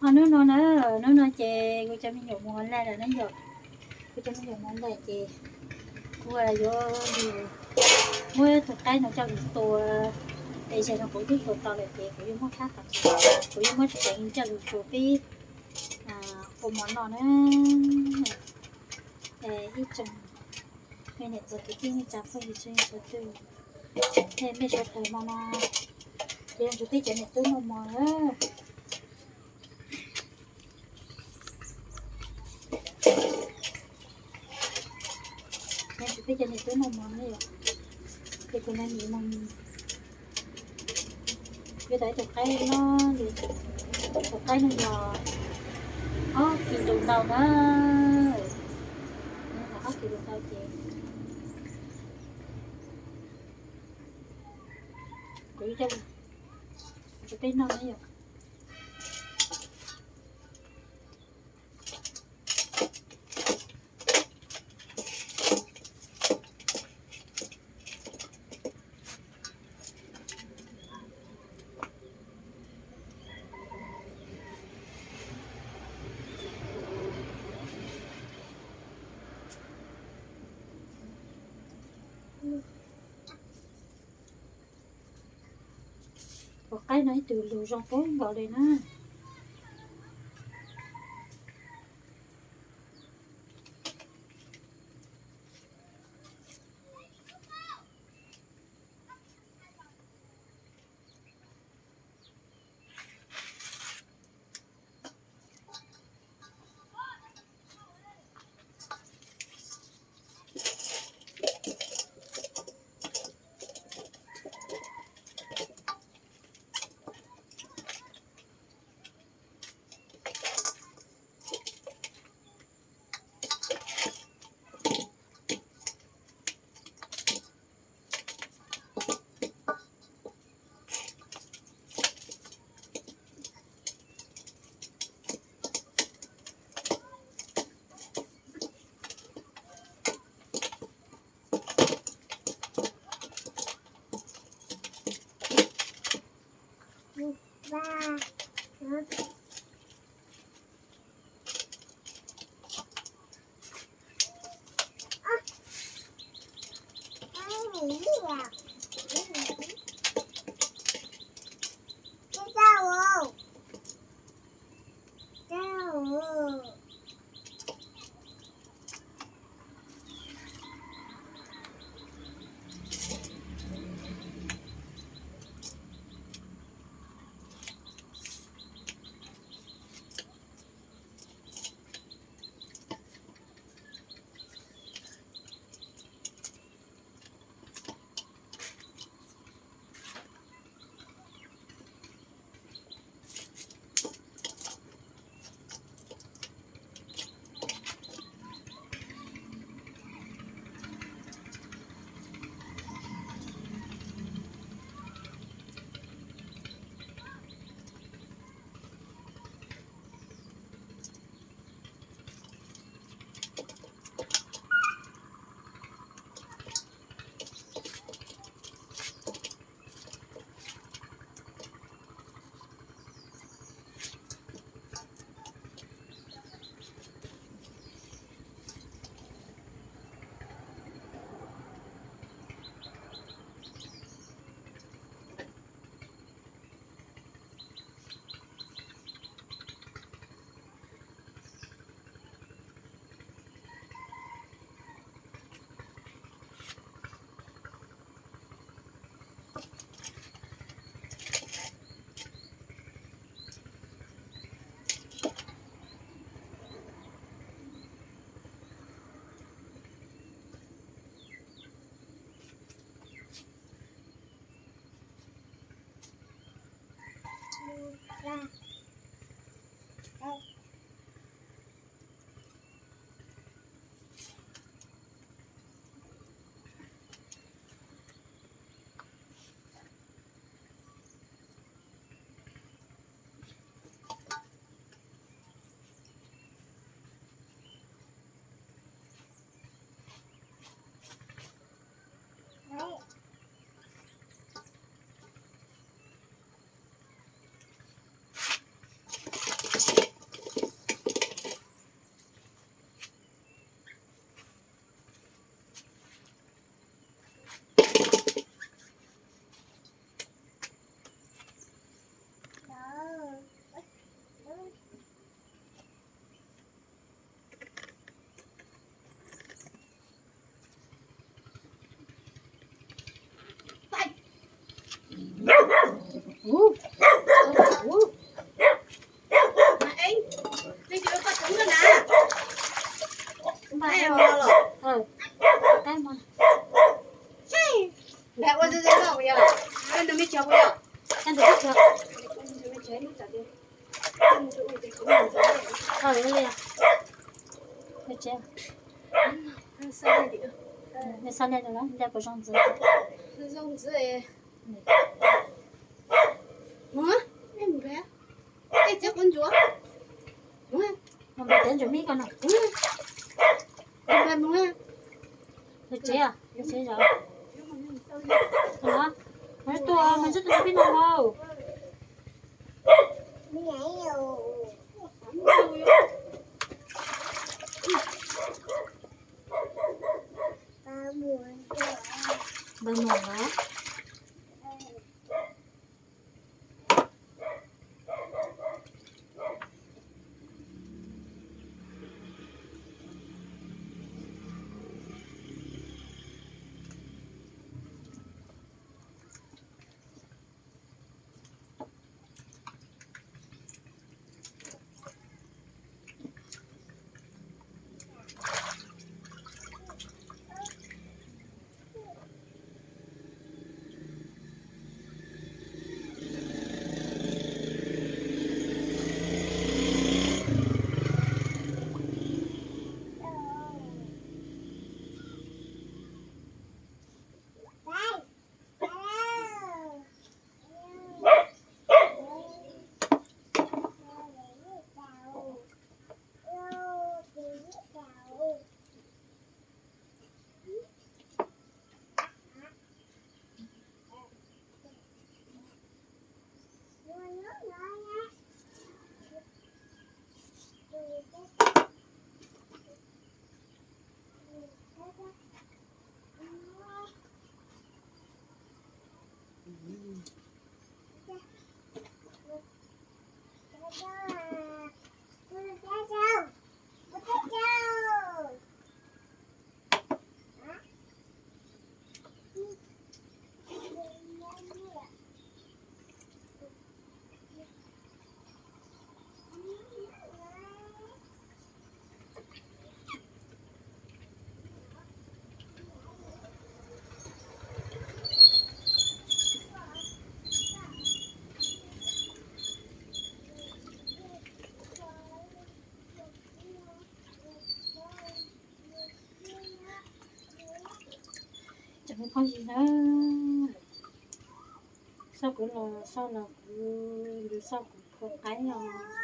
Ho hnub no na, hnub no ces kuv cov me nyuam mus ua lag lawm na yom. Kuv cov me nyuam mus ua lag ces kuv yuav muab tus qaib no coj mus tua. Es zaum no kuv twb tua tau lawm ces kuv yuav muab qab tom, kuv yuav muab tsev coj mus tsuav peb ua mov noj na. Ib tsoom me niam txiv kwv tij neej tsa phooj ywg txhua leej txhua tus, nej mej sawv daws no na, ces yuav nrog peb cov niam tub noj mov na. Yuav nrog peb cov niam tub noj mov na yom. Ces kuv nrog niam mus yuav tau ib tus qaib no, tus qaib no yog ob kis lus ntau na, ob kis lus ntau ces kuv yuav coj mus rau peb noj na yom. Tus qaib no ib tug lus zoo kawg nkaus li na. Nej xa nej lawm, nej puas zoo ntxiv? Zoo ntxiv. Mus, nej mus pem, tej txiv quav ntsuav. Mus, mus pem txiv ntsuag mib ko no. Mus, mus, mus. Lawv tsev, lawv tsev zov. Mas tuaj, mas tuaj peb no mas. Npawg Muas los. Tseem muaj phooj ywg na, xauj kuv los xauj los kuv, xauj kuv khuv qaib os.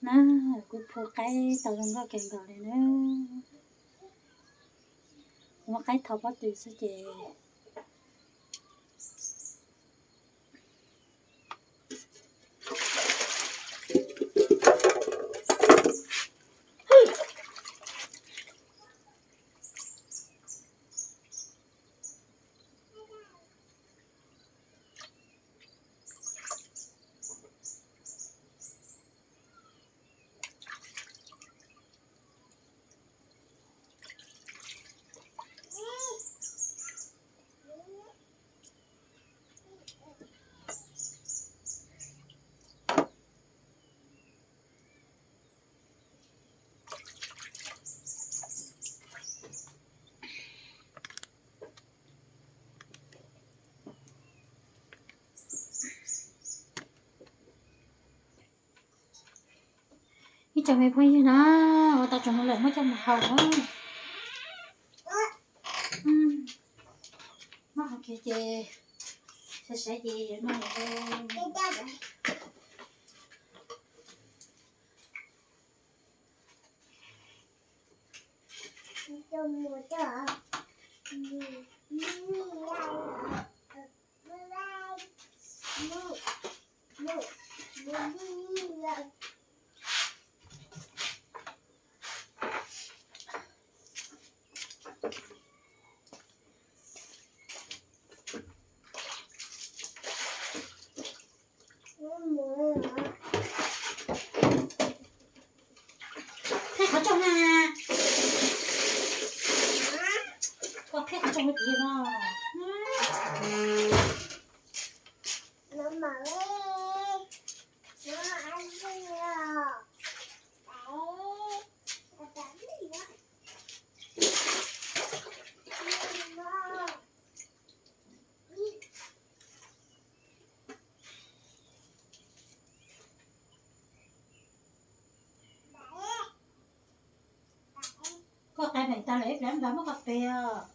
Na, kuv phu qaib tau zoo nkauj kawg nkaus li na. Muab qaib tho pob tw xwb ces. Ib tsoom me phooj ywg na, ua tau tsoom no lawm muab coj mus hau na. Muab hau kiag ces saiv saiv ces yuav noj lawm. Qhib qhov rooj na. Koj qhib qhov rooj rau kuv no. Koj qhib meem tag lawm ib pliag mam muab koj pem os.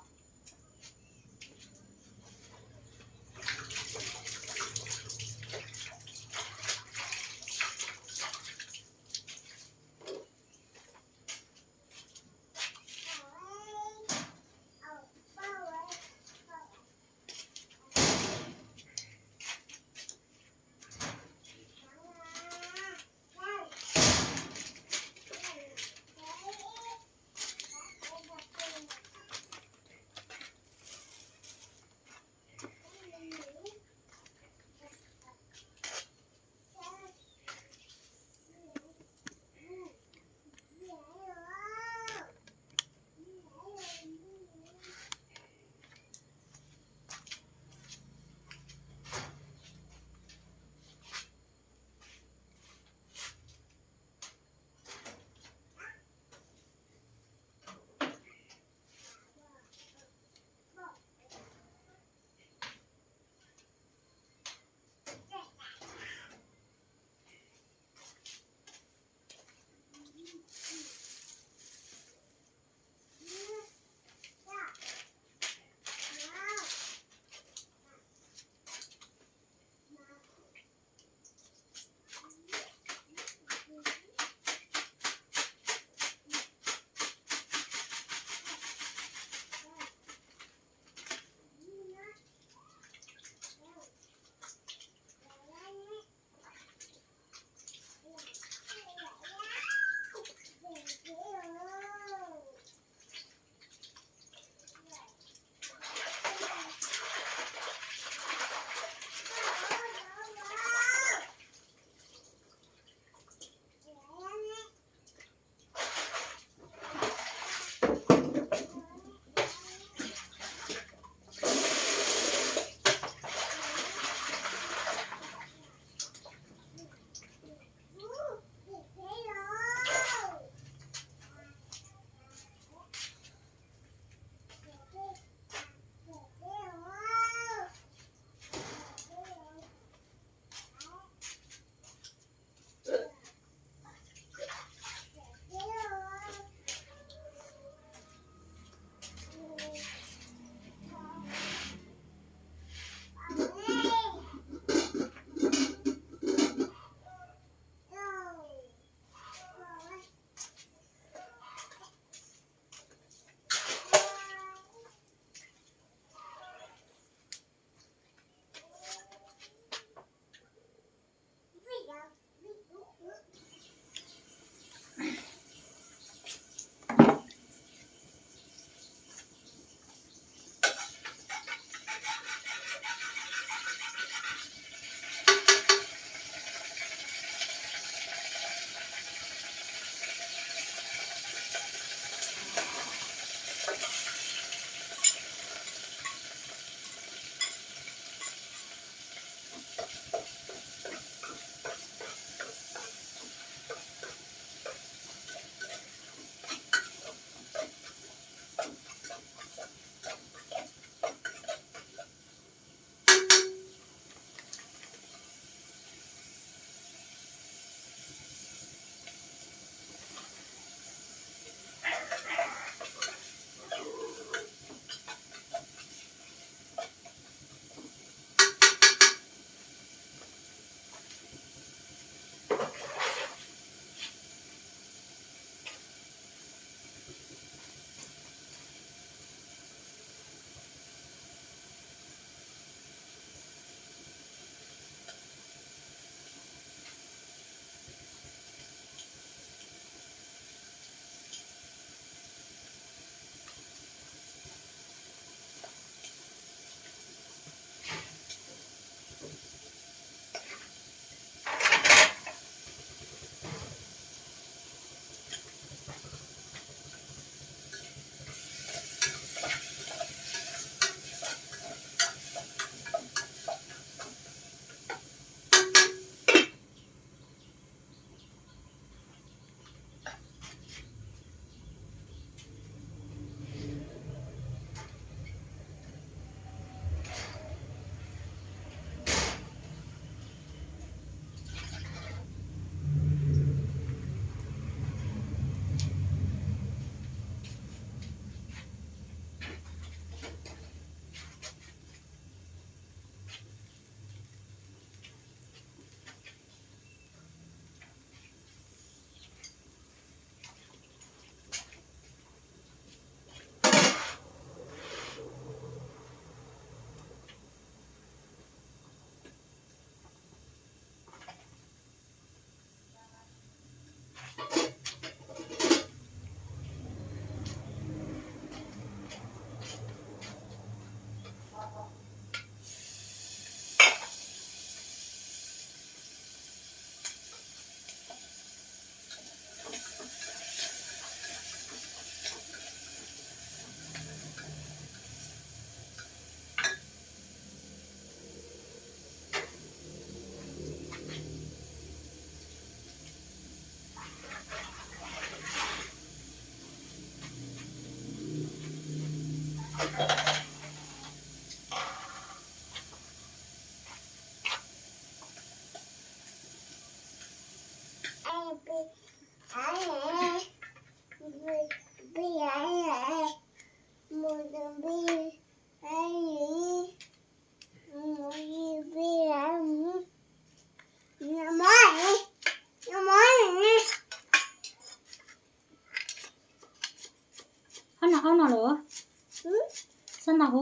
Hu,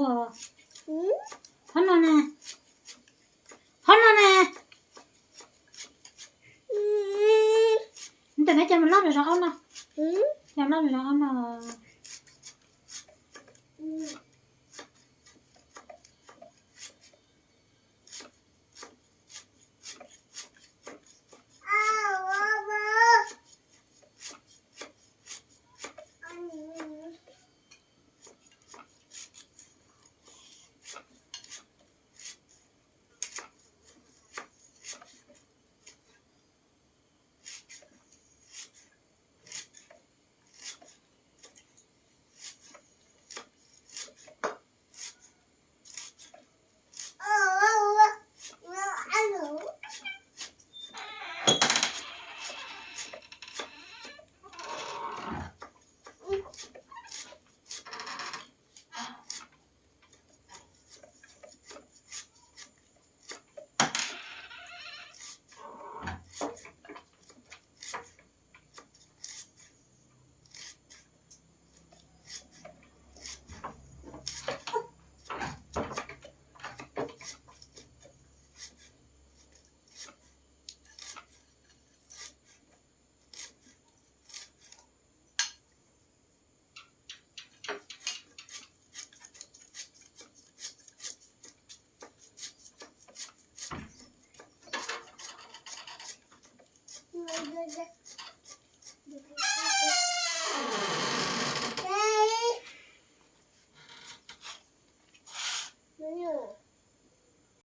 qhov no na, qhov no na. Ntawm no coj mus lob rau zaum ob no, coj lob rau zaum ob no.